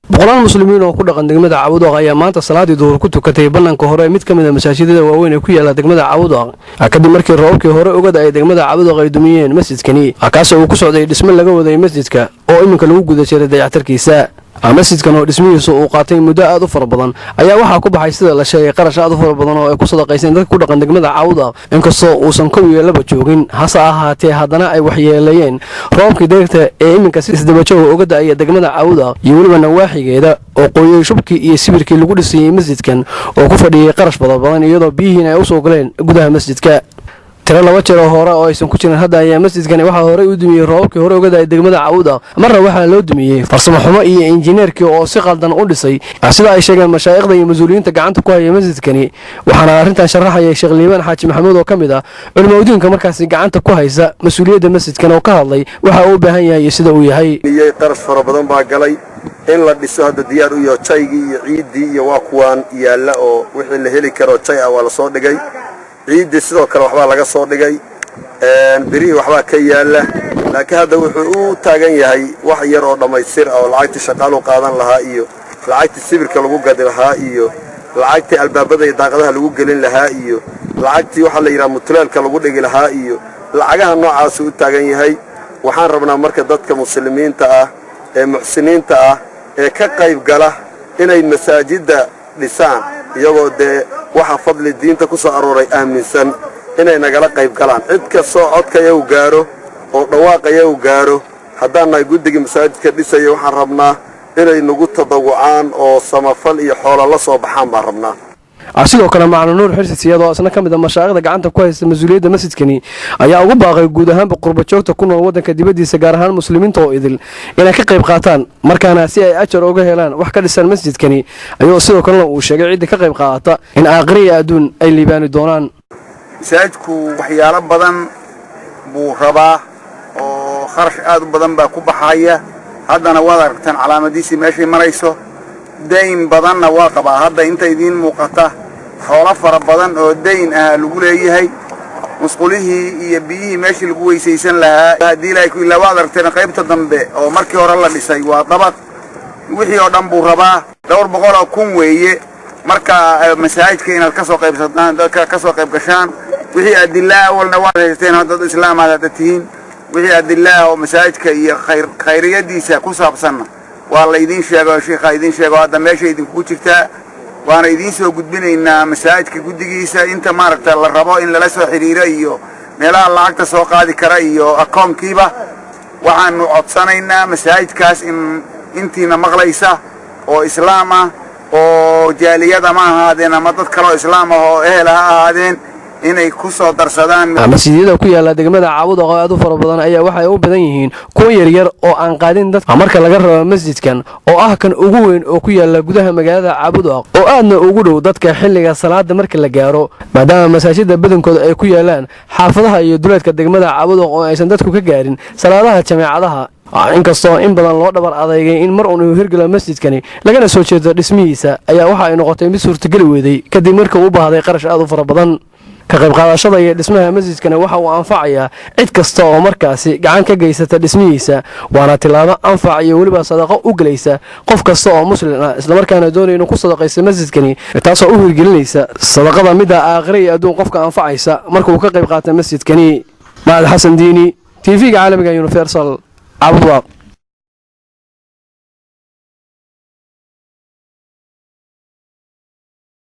Boqolaal muslimiin oo ku dhaqan degmada Cabudaq ayaa maanta salaadii duhur ku tukatay bannaanka hore mid ka mid a masaajidada waaweyn ee ku yaala degmada Cabudaq, kadib markii roobabkii hore uga da'ay degmada Cabudaq ay dumiyeen masjidkani, kaasoo uu ku socday dhisme laga waday masjidka oo iminka lagu guda jiray dayactarkiisa. Masjidkan oo dhismihiisu uu qaatay muddo aad u fara badan ayaa waxaa ku baxay, sida la sheegay, qarash aad u fara badan oo ay ku sadaqayseen dadka ku dhaqan degmada Cawdaq. Inkastoo uusan kow iyo laba joogin, hase ahaatee haddana ay waxyeeleeyeen roobkii deyrta ee iminka si isdabajooga uga da'aya degmada Cawdaq iyo weliba nawaaxigeeda, oo qooyey shubkii iyo sibirkii lagu dhisayey masjidkan oo ku fadhiyey qarash badan badan, iyadoo biyihiina ay usoo galeen gudaha masjidka. Tiro laba jeer oo hore oo aysan ku jirin hadda ayaa masjidkani waxaa horey u dumiyey roobabkii hore uga da'ay degmada Cawdaq. Marna waxaa loo dumiyey farsamo xumo iyo injineerkii oo si qaldan u dhisay, sida ay sheegeen mashaa'ikhda iyo mas-uuliyiinta gacanta ku haya masjidkani. Waxaana arrintan sharaxaya Sheekh Liibaan Xaaji Maxamuud oo ka mid ah culimaudiinka markaasi gacanta ku haysa mas-uuliyadda masjidkan, oo ka hadlay waxa uu u baahan yahay iyo sida uu yahay. Qarash fara badan baa galay in la dhiso. Hadda diyaar u yaho jaygii iyo ciiddii iyo waa kuwaan yaalla, oo wixii la heli karo jay ah waa la soo dhigay. Ciiddii sidoo kale waxbaa laga soo dhigay, birihii waxbaa ka yaalla, laakiin hadda wuxuu u taagan yahay wax yar oo dhammaystir ah, oo lacagtii shaqaalu qaadan lahaa iyo lacagtii sibirka lagu gadi lahaa iyo lacagtii albaabada iyo daaqadaha lagu gelin lahaa iyo lacagtii waxaa la yidhaha mutuleelka lagu dhigi lahaa iyo lacagaha noocaasuu u taagan yahay. Waxaan rabnaa marka dadka muslimiinta ah ee muxsiniinta ah ee ka qayb gala inay masaajidda dhisaan, iyagoo dee waxa fadli diinta ku soo arooray aaminsan, inay nagala qayb galaan. Cid kastoo codkayagu gaaro oo dhawaaqayagu gaaro, haddaan nahay guddigii masaajidka dhisaya, waxaan rabnaa inay nagu tadawucaan oo samafal iyo xoola la soo baxaan baan rabnaa. Sidoo kale Macalin Nuur Xirsi Siyaad, oo isna ka mid a mashaa'ikhda gacanta ku haysta mas-uuliyadda masjidkani, ayaa ugu baaqay guud ahaanba qurba joogta ku nool waddanka dibaddiisa, gaar ahaan muslimiinta oo idil, inay ka qayb qaataan markaana si ay ajar uga helaan wax ka dhisan masjidkani, ayuu sidoo kalena uu sheegay ciddii ka qayb qaadata in aakhiri iyo adduun ay liibaani doonaan. Masaajidku waxyaalo badan buu rabaa oo kharash aad u badan baa ku baxaya. Haddana waad aragtaan calaamadiisii meeshay marayso. Dayn badanna waa qabaa. Hadda inta idiin muuqata xoolo fara badan oo dayn ah lagu leeyahay, musqulihii iyo biyihii meeshii lagu weysaysan lahaa. Haddii Ilaahay ku ilaa waad aragteen qaybta dambe oo markii hore la dhisay waa dabaq. Wixii oo dhan buu rabaa, dhowr boqol oo kun weeye. Marka masaajidka inaad ka soo qaybsataan, dadka ka soo qayb gashaan, wixii adilaa awalna waad haysteen, dad islaam aad hadda tihiin, wixii adilaah oo masaajidka iyo khayr khayriyadiisa ku saabsanna waa la idiin sheego, sheikhaa idiin sheego. Hadda meesha idinkugu jirtaa waana idiin soo gudbinaynaa masaajidka guddigiisa, inta maaragta la rabo in lala soo xidhiiro iyo meelaha lacagta soo qaadi kara iyo akoonkiiba. Waxaanu codsanaynaa masaajidkaas in intiina maqlaysa oo islaam ah oo jaaliyad ama ahaadeen ama dad kaloo islaam ah oo ehel ha ahaadeen, inay ku soo darsadaan. Masjidyada ku yaala degmada Caabudaq oo aad u fara badan ayaa waxay u badan yihiin kuwo yaryar oo aan qaadin dadka, marka laga rabo masjidkan oo ah kan ugu weyn oo ku yaala gudaha magaalada Caabudaq oo aadna ugu dhow dadka xilliga salaada marka la gaaro, maadaama masaajida badankooda ay ku yaalaan xaafadaha iyo duleedka degmada Caabudaq oo aysan dadku ka gaarin salaadaha jameecadaha. Inkastoo in badan loo dhabar adeygay in mar uun uu hirgalo masjidkani lagana soo jeedo dhismihiisa, ayaa waxa ay noqotay mid suurtageli weeday kadib markii uu u baahday qarash aad u fara badan. Ka qayb qaadashada iyo dhismaha masjidkani waxa uu anfacayaa cid kasta oo markaasi gacan ka geysata dhismihiisa, waana tilaabo anfac iyo weliba sadaqo u gelaysa qof kasta oo muslim ah, islamarkaana doonaya inuu ku sadaqaysto masjidkani, taasoo u hirgelinaysa sadaqada midda aakhira iyo adduun qofka anfacaysa marka uu ka qayb qaata masjidkani. Mahad Xasan Diini, TV-ga caalamiga Universal, Cabudwaaq.